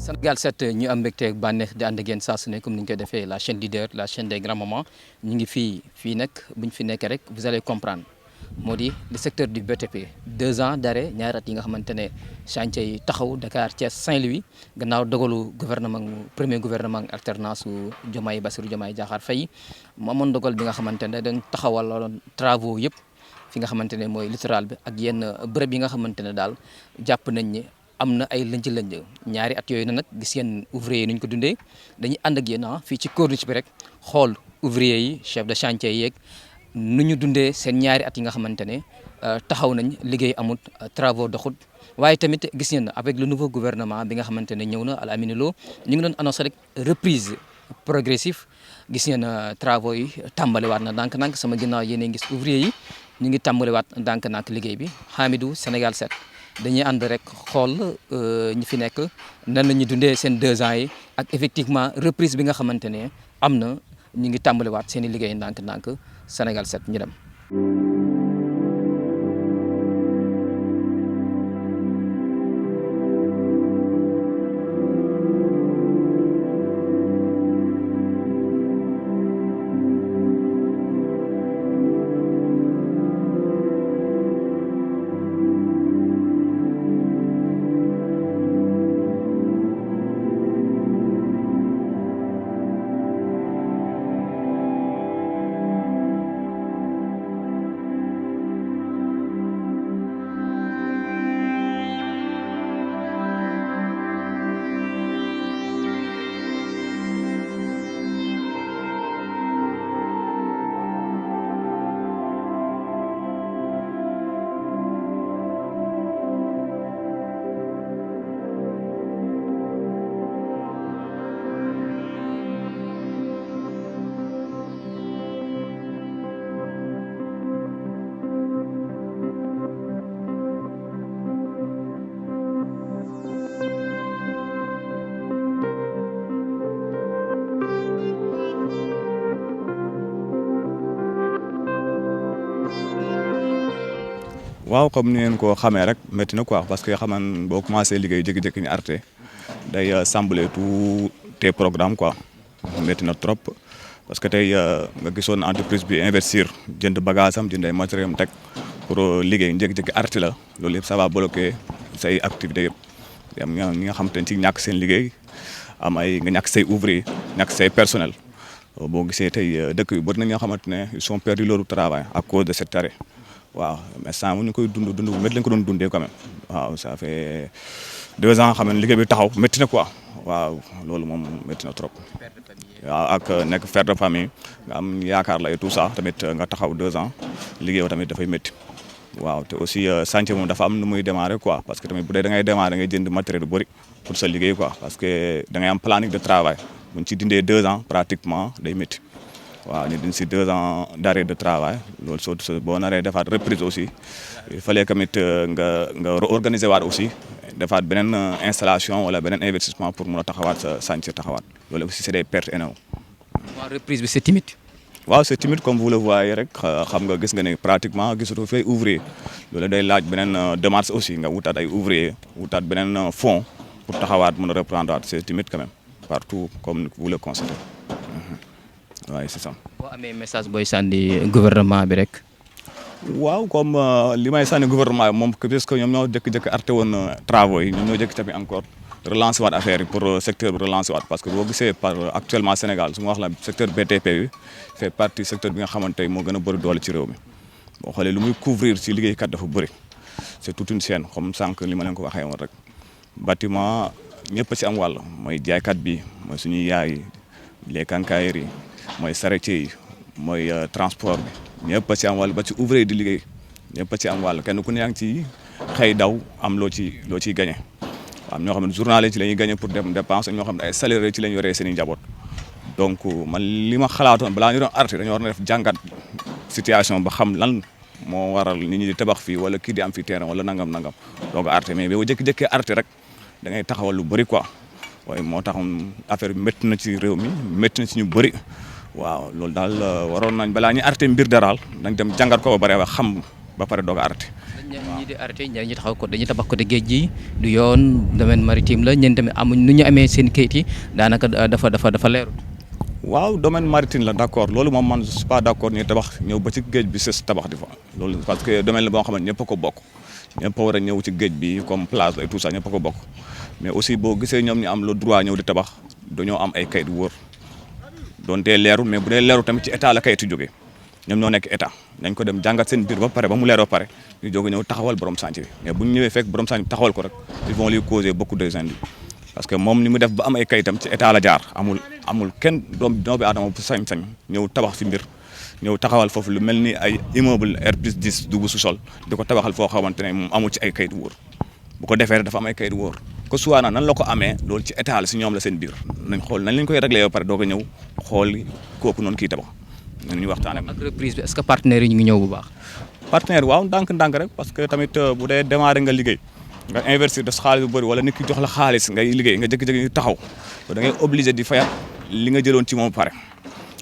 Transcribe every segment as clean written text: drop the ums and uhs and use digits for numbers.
Sénégal 7 ñu am mbégte ak bànneex di ànd ak yéen saa su ne comme ni ñu koy defee la chaîne leader la chaîne des grands moments ñu ngi fii nag bu ñu fi nekkee rek vous allez comprendre moo di le secteur du BTP 2 ans d'arrêt ñaari at yi nga xamante ne chantier yi taxaw Dakar Thiès Saint-Louis gannaaw dogalu gouvernement premier gouvernement alternance su Diomaye Bassirou Diomaye Diakhar Faye mu amoon dogal bi nga xamante ne dañ taxawaloon travaux yëpp fi nga xamante ne mooy littoral bi ak yenn bërëb yi nga xamante ne daal jàpp nañ ni am na ay lënc-lënc ñaari at yooyu nag gis ngeen ouvrier yi nu ñu ko dundee dañuy ànd ak yéen fii ci corniche bi rek xool ouvrier yi chef de chantier yeeg nu ñu dundee seen ñaari at yi nga xamante ne taxaw nañ liggéey amut travaux doxut waaye tamit gis ngeen avec le nouveau gouvernement bi nga xamante ne ñëw na Al Amine Lo ñu ngi doon annoncé rek reprise progressive gis ngeen travaux yi tàmbaliwaat na ndànk-ndànk sama ginnaaw yéen a ngi gis ouvrier yi ñu ngi tàmbaliwaat ndànk-ndànk liggéey bi Hamidou Sénégal 7 dañuy ànd rek xool ñi fi nekk nan la ñuy dundee seen 2 ans yi ak effectivement reprise bi nga xamante ne am na ñu ngi tàmbaliwaat seen i liggéey ndànk-ndànk Sénégal 7 ñu dem. waaw comme ni ngeen ko xamee rek métti na quoi parce que xaman boo commencé liggéey jékki-jékki ñu arrêté day sembler tout tes programmes quoi métti na trop parce que tey nga gisoon entreprise bi investir jënd bagage am jënd ay matériel am teg pour liggéey jékki-jékki arrêté la loolu yëpp ça va bloquer say activités yëpp am ñi nga xam te ne ci ñàkk seen liggéey am ay nga ñàkk say ouvrier ñàkk say personnel boo gisee tey dëkk yu bëri na ñoo xamante ne ils sont perdus leur travail à cause de cet arrêt waaw mais saa mu ñu koy dund bu métti lañ ko doon dundee quand même waaw ça fait 2 ans xam ne liggéey bi taxaw métti na quoi waaw loolu moom métti na trop. waaw ak nekk père de famille nga am yaakaar la et tout ça tamit nga taxaw 2 ans liggéey tamit dafay métti waaw te aussi chantier moom dafa am nu muy démarrer quoi parce que tamit bu dee da ngay démarrer da ngay jënd matériel bu bëri pour sa liggéey quoi parce que da ngay am planning de travail bu ñu ci dindee 2 ans pratiquement day métti. waaw ñu din si 2 ans d'arrêt de travail loolu soo boo naree defaat reprise aussi il fallait tamit nga organiser waat aussi defaat beneen installation wala beneen investissement pour mun a taxawaat sa chantier taxawaat loolu aussi c'est des pertes énormes. waaw reprise bi c'est timide. waaw c'est timide comme vous le voyez rek xam nga gis nga ne pratiquement gisatoo fay ouvrier loolu day laaj beneen démarche aussi nga wutaat ay ouvrier wutaat beneen fonds pour taxawaat mun a reprendre waat c'est timide quand même partout comme vous le constatez. waaw c'est ça. boo amee message booy sànni gouvernement bi rek. waaw comme li may sànni gouvernement bi moom parce que ñoom ñoo jëkk-jëkk arrêté woon travaux yi ñoom ñoo jëkk tamit encore relancer waat affaire yi pour secteur bi relancer waat parce que boo gisee par actuellement Sénégal su ma wax la secteur BTP bi fait partie secteur bi nga xamante ne moo gën a bëri doole ci réew mi boo xoolee lu muy couvrir ci liggéeykat dafa bëri c'est toute une chaîne comme sànq li ma leen ko waxee woon rek bâtiment ñëpp ci am wàll mooy jaaykat bi mooy suñuy yaay les quincailleries yi mooy charretier yi mooy transport bi ñëpp ci am wàll ba ci ouvrier di liggéey ñëpp ci am wàll kenn ku ne yaa ngi ci xëy daw am loo ciy gagné am ñoo xam ne journalier ci la ñuy gagné pour dem dépense ñoo xam ne ay salarié ci la ñu yoree seen i njaboot donc man li ma xalaatoon balaa ñu doon arrêté dañoo war na def jàngat situation ba xam lan moo waral nit ñi di tabax fii wala kii di am fii terrain wala nangam donc arrêté mais boo jékki-jékkee arrêté rek da ngay taxawal lu bëri quoi waaye moo tax affaire bi métti na ci réew mi métti na ci ñu bëri waaw loolu daal waroon nañ balaa ñu arrêté mbir daral dañ dem jàngat ko ba pare xam ba pare doog a arrêté. ñi di arrêté ñi taxaw ko dañuy tabax côté géej gi du yoon domaine maritime la ñeen tamit amuñ nu ñu amee seen kayit yi daanaka dafa leerul. waaw domaine maritime la d'accord loolu moom man je suis pas d'accord ñu tabax ñëw ba ci géej bi sës tabax di fa loolu parce que domaine la boo xam ne ñëpp a ko bokk ñëpp a war a ñëw ci géej bi comme plage et tout ça ñëpp a ko bokk mais aussi boo gisee ñoom ñu am le droit ñëw di tabax dañoo am ay kayit wóor doon dee leerul mais bu dee leerul tamit ci état la kayit jógee ñoom ñoo nekk état nañ ko dem jàngat seen biir ba pare ba mu leer ba pare ñu jóg ñëw taxawal borom chantier bi mais bu ñu ñëwee fekk borom chantier bi taxawal ko rek ils vont lui causer beaucoup de incendies parce que moom ni mu def ba am ay kayitam ci état la jaar amul kenn doomu aadama bu sañ-sañ ñëw tabax ci mbir ñëw taxawal foofu lu mel ni ay immeuble R+10 dugg sous-sol di ko tabaxal foo xamante ne moom amul ci ay kayit wóor bu ko defee dafa am ay kayit wóor ko suwaana nan la ko amee loolu ci état la si ñoom la seen biir nañ xool nañ lañ koy réglé ba pare doo ko ñëw xool kooku noonu kii tabax ñu waxtaan ak reprise bi est-ce que partenaires yi ñu ngi ñëw bu baax. partenaire waaw ndànk-ndànk rek parce que tamit bu dee démarré nga liggéey nga investir de xaalis bu bëri wala nit ki jox la xaalis ngay liggéey nga jékki-jékki taxaw da ngay obligé di fayat li nga jëloon ci moom pare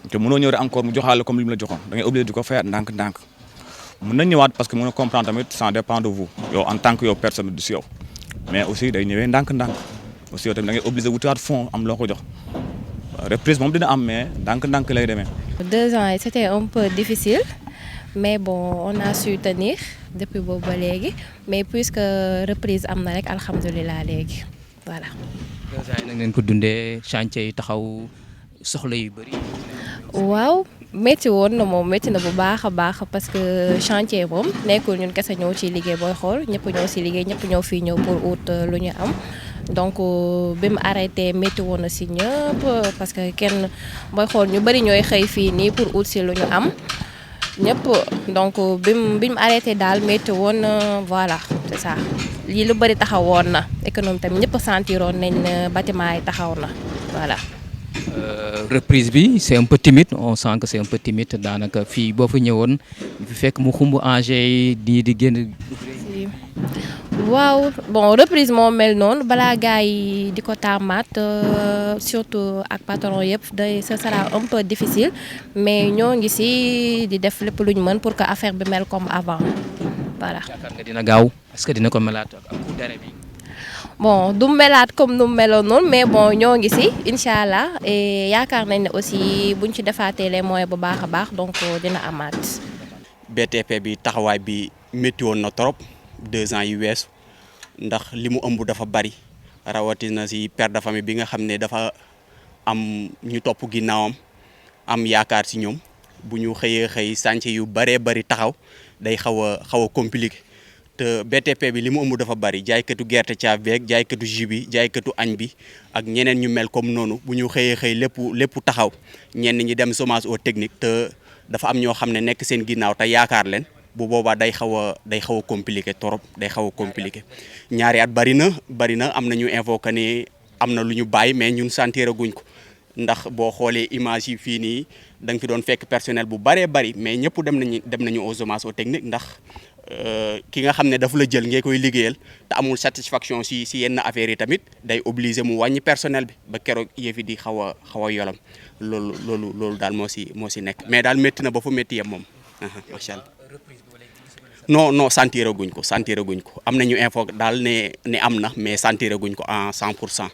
te mënoo ñëw rek encore mu joxaale comme li mu la joxoon da ngay obligé di ko fayat ndànk-ndànk mën nañ ñëwaat parce que mën na comprendre tamit ça dépend de vous yow en tant que yow personne du si yow mais aussi day ñëwee ndànk-ndànk aussi yow tamit da ngay obligé wutiwaat fond am loo ko jox reprise moom dina am mais ndànk-ndànk lay demee. 2 ans c'était un peu difficile mais bon on a su tenir depuis boobu ba léegi mais puisque reprise am na rek alhamdulilah léegi voilà. 2 ans yi nag ngeen ko dundee chantier yi taxaw soxla yu bëri. waaw métti woon na moom métti na bu baax a baax parce que chantier moom nekkul ñun kese ñëw ci liggéey booy xool ñëpp ñëw ci liggéey ñëpp ñëw fii ñëw pour ut lu ñu am. donc bi mu arrêté métti woon na si ñëpp parce que kenn booy xool ñu bëri ñooy xëy fii nii pour ut si lu ñu am ñëpp donc bi mu arrêté daal métti woon na voilà c'est ça lii lu bëri taxawoon na économie tamit ñëpp sentiroon nañ ne bâtiment yi taxaw na voilà. reprise bi c'est un peu timide on sent que c'est un peu timide daanaka fii boo fa ñëwoon fi fekk mu xumb engins yi di génn. waaw bon reprise moo mel noonu balaa gars yi di ko tàmmaat surtout ak patron yëpp ce sera un peu difficile mais ñoo ngi ci di def lépp lu ñu mën pour que affaire bi mel comme avant voilà. yaakaar nga dina gaaw est-ce que dina ko melaat ak coup d'arrêt bi. bon du melaat comme nu meloon noonu mais bon ñoo ngi ci incha allah et yaakaar nañ ne aussi buñ ci defaatee les moyens bu baax a baax donc dina amaat. BTP bi taxawaay bi métti woon na trop 2 ans yu weesu ndax li mu ëmb dafa bari rawatina ci père de famille bi nga xam ne dafa am ñu topp ginnaawam am yaakaar ci ñoom bu ñu xëyee chantier yu baree bari taxaw day xaw a compliqué te BTP bi li mu ëmb dafa bari jaaykatu gerte caaf beeg jaaykatu jus bi jaaykatu añ bi ak ñeneen ñu mel comme noonu bu ñu xëyee lépp taxaw ñenn ñi dem chômage au technique te dafa am ñoo xam ne nekk seen ginnaaw te yaakaar leen bu boobaa day xaw a compliqué trop day xaw a compliqué ñaari at bari na am nañu invoqué ni am na lu ñu bàyyi mais ñun sentiraguñ ko ndax boo xoolee image yi fii nii da nga fi doon fekk personnel bu baree bari mais ñëpp dem nañu au chômage au technique ndax ki nga xam ne dafa la jël ngeen koy liggéeyal te amul satisfaction si yenn affaires yi tamit day obligé mu wàññi personnel bi ba keroog yëf yi di xaw a yolam loolu daal moo si nekk mais daal métti na ba fu métti yem moom macha allah. non sentiraguñ ko am nañu info daal ne am na mais sentiraguñ ko en 100%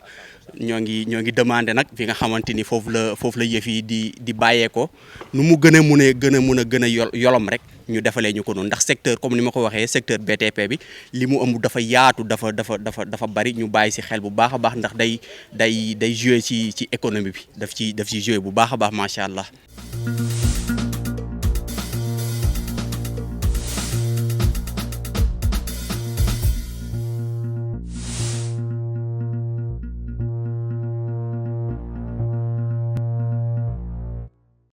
ñoo ngi demandé nag fi nga xamante ni foofu la yëf yi di bàyyeekoo nu mu gën a yolom rek ñu defalee ñu ko noonu ndax secteur comme ni ma ko waxee secteur BTP bi li mu ëmb dafa yaatu dafa bari ñu bàyyi ci xel bu baax a baax ndax day jouer ci économie bi daf ci jouer bu baax a baax macha allah.